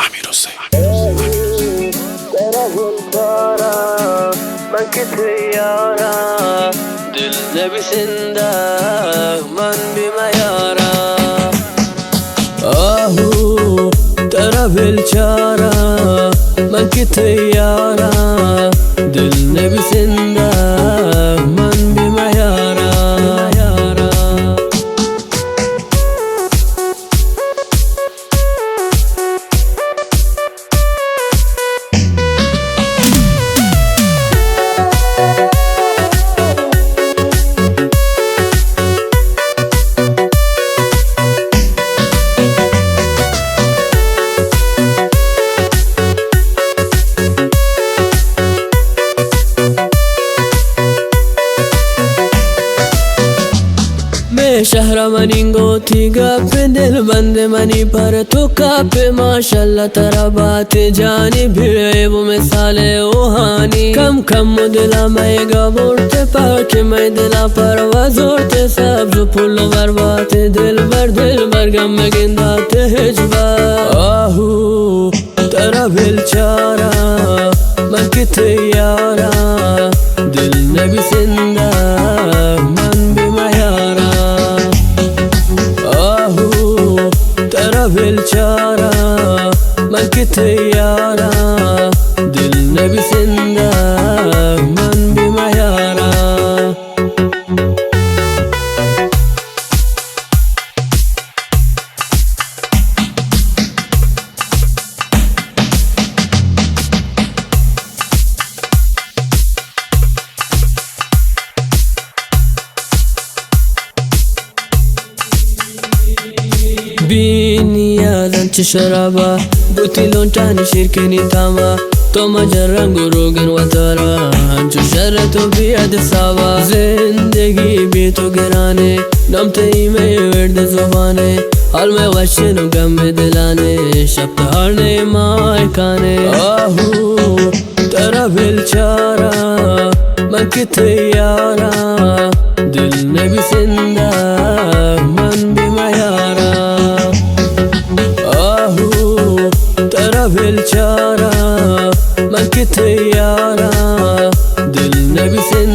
آمیر حسین۔ ترا دل چاراں من کہ تئی یاراں، دل نبی سندہ من بی میاراں۔ آہو، ترا بل چاراں من کہ تئی یاراں، دل نبی سندہ من بی میاراں۔ مئے شہر ءَ منی گوتی گپ، دل بند منی پر تو کپ۔ ماشاءاللہ ترا بات جانی، بے عیب و مثال اوہانی۔ کم کم دل ءَ مئے گا برت، پاک مئے دل ءَ پرواز زرت۔ سبز و پل و بربات دلبر، دلبر گم گندات ہچبر۔ آہو، ترا بل چاراں من کہ تئی یاراں، دل نبی سندہ من بی میاراں۔ آہو، ترا بل چاراں من کہ تئی یاراں، دل نبی سندہ من بی میاراں۔ بی نیاز انچ شرابا، بوتی لونٹانی شیرکنی تاما۔ تو مجر رنگ و روگن وتارا، انچو شر تو بیاد ساوا۔ زندگی بی تو گرانے، نام تئی مئے ورد زبانے۔ حال مئے وشن و گم دلانے، شپ تہارنے ماہکانے۔ آہو، ترا بل چاراں من کہ تئی یاراں، دل نبی سندہ من بی میاراں۔ آہو، ترا بل چاراں من کہ تئی یاراں، دل نبی سندہ